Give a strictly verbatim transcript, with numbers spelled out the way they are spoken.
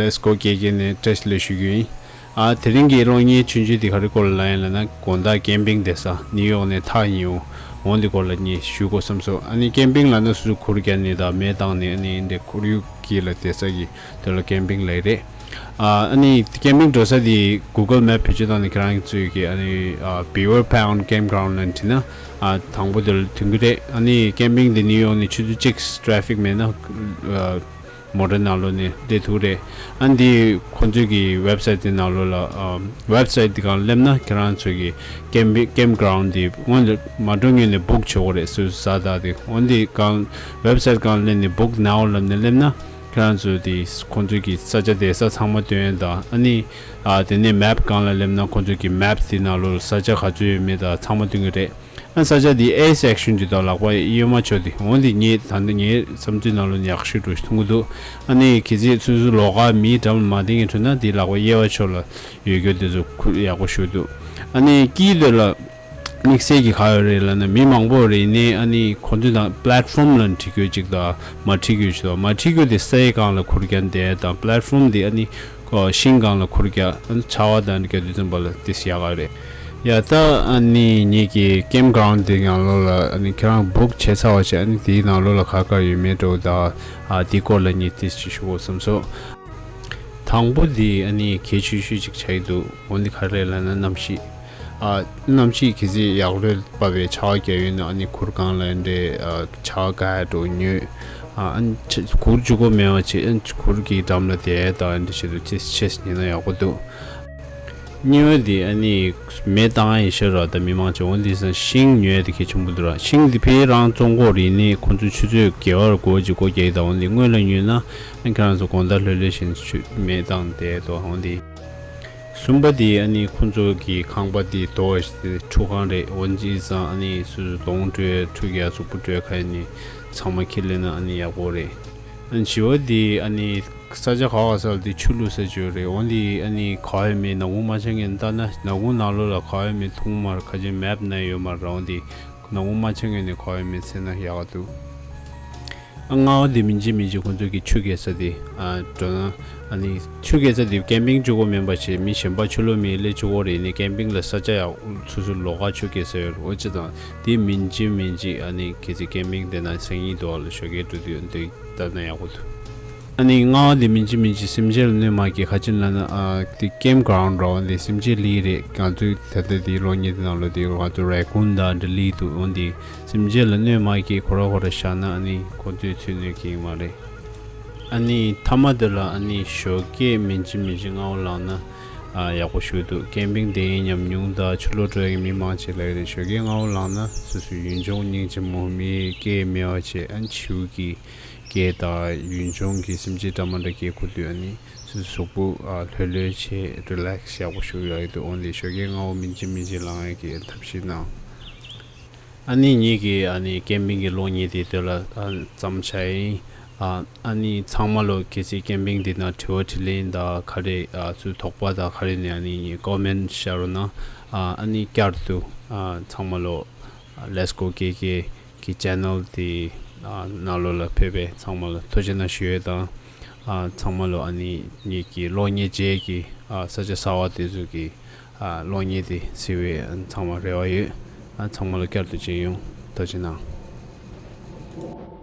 Let's go ཀེ་ཀེ་ནས་བཀྲ་ཤིས་བདེ་ལེགས་ཞུ་རྒྱུ་ཡིན། ཨ་དེ་རིང་གི་གློག་བརྙན་ཆུང་ཆུང་འདི་ག་རེ་སྐོར་ལ་ལབ་ཡིན་ལབ་ན། དགོང་དག་ཀེམ་པིང་བསྡད་ས་ནིའུ་ཡོག་ནས་ཐག་ཉེ་བོ་འོ་འདི་སྐོར་ལ་ངས་ཞུ་དགོས་བསམ་སོང་། ཨ་ནི་ཀེམ་པིང་ལབ་ན་སོ་སོ་གུར་རྒྱག་ནས་དང་མེ་བཏང་ནས་ཨ་ནི་འདི་ཁོར་ཡུག་གི་ལ་བསྡད་ས་གི་དོན་ལ་ཀེམ་པིང་ལབ་རེད། ཨ་ཨ་ནི་ཀེམ་པིང་འགྲོ་ས་དེ་གུ་གལ་མེབ་བེད་སྤྱོད་བཏང་ནས་ཁྱེད་རང་ཚོས་ཀྱི་ཨ་ནི་ཨ་Beaver Pond Campground ལ་བྲིས་ན་ཨ་དང་པོ་དེ་ལ་ཐོན་གྱི་རེད། ཨ་ནི་ཀེམ་པིང་དེ་ནིའུ་ཡོག་ནས་ཆུ་ཚོད་གཅིག་ཊེ་ཕིག་མེད་ན་ཨ་མོ་ཊ་ནང་ལོགས་ནས་སླེབས་ཐུབ་རེད། ཨ་ནི་དེ་ཁོང་ཚོའི་གི་ཝེབ་སའིཊ་དེ་ནང་ལོགས་ལ་ཨ་ཝེབ་སའིཊ་དེ་སྒང་སླེབས་ན་ཁྱེད་རང་ཚོའི་གི་ཀེམ་པིང་ཀེམ་གྷ་རའུན་དེ་སྔོན་ལ་མ་འགྲོ་སྔོན་ནས་བུག་བྱེད་དགོས་རེད། སོ་སོ་ས་དག་དེ་འོ་འདི་སྒང་ཝེབ་སའིཊ་སྒང་སླེབས་ནས་book now ལབ་ནས་སླེབས་ན། ཁྱེད་རང་ཚོ་དེ་ཁོང་ཚོའི་གི་ས་ཆ་བསྡད་ས་ཚང་མ་སྟོན་ཡོད་དང་། ཨ་ནི་ཨ་དེ་ནས་མེབ་སྒང་ལ་སླེབས་ན་ཁོང་ཚོའི་གི་མེབ་དེ་ནང་ལོགས་ས་ཆ་ག་ཚོད་ཡོད་མེད་དང་ཚང་མ་སྟོན་གི་རེད། ཨ་ས་ཆ་དེ་ཨེ་སེག་ཤན་དེ་དང་ལག་པ་གཡོན་མ་ཕྱོགས་དེ་འོ་འདི་ངས་ད་ལྟ་ངའི་བསམ་ཚུལ་ནང་ལོགས་ནས་ཡག་ཤོས་འགྲོ་ཞིག་མཐོང་གི་འདུག་ཨ་ནི་གལ་སྲིད་སོ་སོ་ལོགས་ཀ་མིའི་འགྲམ་ལ་མ་བསྡད་མཁན་འདུག་ན་དེ་ལག་པ་གཡས་པ་ཕྱོགས་ལ་ཡོད་རྒྱུ་དེ་ཚོ་ཁུ་ཡག་པོ་ཞིག་འདུག་ཨ་ནི་དཀྱིལ་དེ་ལ་དམིགས་བསལ་གྱི་ག་ཡོད་རེད་ལབ་ན། མི་མང་པོ་རེད་ནས་ཨ་ནི་ཁོང་ཚོ་དང་པླེཊ་ཕོམ་ལ་འཁྲིད་རྒྱུ་གཅིག་དང་མ་འཁྲིད་རྒྱུ་གཅིག་དང་། མ་འཁྲིད་རྒྱུ་དེ་སའི་སྒང་ལ་གུར་རྒྱག་བསྡད་དང་པླེཊ་ཕོམ་དེ་ཨ་ནི་ཤིང་སྒང་ལ་གུར་རྒྱག་ཨ་ནི་ཆར་པ་དང་རྒྱག་དུས་ཙམ་པ་ལ་དེ་ཡག་ག་རེད། ཡ་ད་ཨ་ནི་ངེད་ཀྱི་ཀེམ་གྷ་རའུན་དེ་ནང་ལོགས་ལ་ཨ་ནི་ཁྱེད་རང་བུག་བྱས་ཚར་བ་བྱས། ཨ་ནི་དེའི་ནང་ལོགས་ལ་ག་ག་ཡོད་མེད་འགྲོ་དང་ཨ་དེའི་སྐོར་ལ་ངས་ཏིས་ཅིག་ཞུ་དགོས་བསམ་སོང་། དང་པོ་དེ་ཨ་ནི་གལ་ཆེ་ཤོས་ཅིག་ཆགས་ཀྱི་འདུག་འོ་འདི་ག་རེ་ལབ་ན་གནམ་གཤིས། ཨ་གནམ་གཤིས་གལ་སྲིད་ཡག་ལོས་བབས་པའི་ཆར་པ་རྒྱག་ཡོད་ན་ཨ་ནི་གུར་སྒང་ལ་འདྲེ་ཨ་ཆར་པ་ག་འགྲོ་ཉོས། ཨ་ཨ་ནི་ཆ་གུར་འཇུག་སྒོ་མེད་པ་བྱས། ཨ་ནི་གུར་གྱི་འགྲམ་ལ་བསྡད་དང་འདྲེ་བྱེད་དུ་ཅེས་ཅེས་ཉན་ན་ཡག་པོ་འདུག་གཉིས་པ་དེ་ཨ་ནི་མེ་བཏང་ཡ་ཡིན་ཤག་ར། ད་མི་མང་ཆེ་འོ་འདི་སང་ཤིང་ཉོས་དེ་གལ་ཆེན་པོ་འདུག་ར། ཤིང་དེ་ཕའི་རང་བཙོང་གོ་རེད་ནི་ཁོང་ཚོས་ཆུ་ཚོད་བརྒྱད་པར་སྒོ་ཅིག་སྒོ་རྒྱག་ཡིན། ད་འོ་འདི་སྔོན་ལ་ཉོས་ན་ཨ་ཁྱེད་རང་ཚོ་དགོང་དག་ལྷོད་ལྷོད་བཞིན་ཆུ་མེ་བཏང་བསྡད་དོ་འོ་འདི། གསུམ་པ་དེ་ཨ་ནི་ཁོང་ཚོ་གི་ཁང་པ་དེ་དོ་ཁྲུ་ཁང་རེད། འོ་འདི་སང་ཨ་ནི་སོ་སོ་གདོང་སྤྲོད་ཁྲུ་བརྒྱ་གཟུགས་པོ་སྤྲོད་ཁ་ཡ་ནི་ཚང་མ་ཁྱེར་ལེན་ན་ཨ་ནི་ཡག་པོ་རེད། ཨ་ནི་བཞི་པ་དེ་ཨ་ནི་ས་ཆ་ག་བ་ས་ལ་དེ་ཆུ་བླུགས་ས་ཅིག་ཡོད་རེད། འོ་འདི་ཨ་ནི་ག་ཡོད་མེད་ནག་ཁུང་མ་ཆགས་ངན་ལྟ་ན་ནག་ཁུང་ནང་ལོགས་ལ་ག་ཡོད་མེད་མཐོང་མ་རེད། ཁ་ཆེ་མེབ་ན་ཡོད་མ་རེད། འོ་འདི་ནག་ཁུང་མ་ཆགས་ངན་ནས་ག་ཡོད་མེད་འཚོལ་ན་ཡག་ག་འདུག་ཨ་ལྔ་པ་དེ་མིན་ཅི་མིན་ཅི་ཁོང་ཚོ་གི་ཆུ་རྐྱལ་ས་དེ་ཨ་འགྲོ་ན་ཨ་ནི་ཆུ་རྐྱལ་ས་དེ་ཀེམ་པིང་བྱེད་དགོས་མིན་པ་བྱས་མི་གཞན་པ་ཆུ་ལོག་མི་སླེབས་བྱེད་དགོས་རེད་ནི་ཀེམ་པིང་ལ་ས་ཆ་ཡག་སོ་སོ་ལོགས་ཀ་ཆུ་རྐྱལ་ས་ཡོད་རེད། འོ་ཅི་དང་དེ་མིན་ཅི་མིན་ཅི་ཨ་ནི་གལ་སྲིད་ཀེམ་པིང་བསྡད་ན་སང་ཉིན་དུ་བ་ལ་ཞོགས་ཀས་འགྲོ་དུས་འདི་ལྟ་ན་ཡག་པོ་འདུག་ཨ་ནི་ལྔ་པ་དེ་མིན་ཅི་མིན་ཅི་སེམས་ཅན་ལ་གནོད་མ་སྐྱེལ། ཁ་ཆེ་ལབ་ན་ཨ་དེ་ཀེམ་གྷ་རའུན་ར་བ་འདི་སེམས་ཅན་ལི་རེད། ང་ཚོའི་ད་ལྟ་དེའི་གློག་བརྙན་དེ་ནང་ལོགས་དེ་ང་ཚོ་རེ་ཀུན་དང་འདྲ་ལི་འདུག་འོ་འདི་སེམས་ཅན་ལ་གནོད་མ་སྐྱེལ། ཁོ་ར་ཁོ་ར་བཞག་ན་ཨ་ནི་ཁོ་ཚོས་ཚུར་གནོད་ཀྱི་ཡོད་མ་རེད། ཨ་ནི་མཐའ་མ་དེ་ལ་ཨ་ནི་ཞོགས་ཀས་མིན་ཅི་མིན་ཅི་སྔ་པོ་ལངས་ན་ཨ་ཡག་པོ་ཞིག་འདུག་ཀེམ་པིང་དེ་ཡིན་ཉམས་མྱོང་དང་ཆུ་ལོག་འགྲོ་ཡག་མི་མང་ཆེ་ལ་ཡོད་རེད། ཞོགས་ཀས་སྔ་པོ་ལངས་ན་སོ་སོའི་ཡུལ་ལྗོངས་སྙིང་རྗེ་མོ་མི་སྐད་མེད་པ་བྱས། ཨ་ནི་བྱིའུ་གི་སྐད་དང་ཡུལ་ལྗོངས་ཀྱི་སེམས་ཅན་འདྲ་མི་འདྲ་སྐད་གོ་དུས་ཨ་ནི་སོ་སོ་གཟུགས་པོ་ཨ་ལྷོད་ལྷོད་བྱས་རི་ལེག་སི་ཡག་པོ་ཞིག་ཡོད་རེད་འདུག་འོ་འདི་ཞོགས་ཀས་སྔ་པོ་མིན་ཅི་མིན་ཅི་ལངས་ཡག་གི་ཐབས་ཤེས་གནང་། ཨ་ནི་ངེད་ཀྱི་ཨ་ནི་ཀེམ་པིང་གི་གློག་བརྙན་དེ་དེ་ལ་ཨ་མཚམས་བཞག་ཡིན། ཨ་ཨ་ནི་ཚང་མ་ལོ་གལ་སྲིད་ཀེམ་པིང་དེ་ནང་དྲི་བ་དྲིས་ལན་དང་ག་རེ་ཨ་ཚུར་དོགས་པ་དང་ག་རེ་ནས་ཨ་ནི་ཀོ་མེན་ཤར་རོགས་གནང་། ཨ་ཨ་ནི་བསྐྱར་དུ་ཨ་ཚང་མ་ལོ་Let's Go ཀེ་ཀེ་གི་ཆེ་ནལ་དེ་ཨ་ནང་ལོགས་ལ་ཕེབས་པའི་ཚང་མ་ལ་ཐུགས་རྗེ་གནང་ཞུ་ཡས་དང་། ཨ་ཚང་མ་ལོ་ཨ་ནི་ངེད་ཀྱི་གློག་བརྙན་རྗེས་ཀྱི་ཨ་ས་ཆ་གསར་པ་དེ་ཚོ་གི་ཨ་གློག་བརྙན་དེ་གཟིགས་པའི་ཚང་མ་རེ་བ་ཡོད། ཨ་ཚང་མ་ལ་བསྐྱར་དུ་མཇལ་ཡོང་། ཐུགས་རྗེ་གནང་།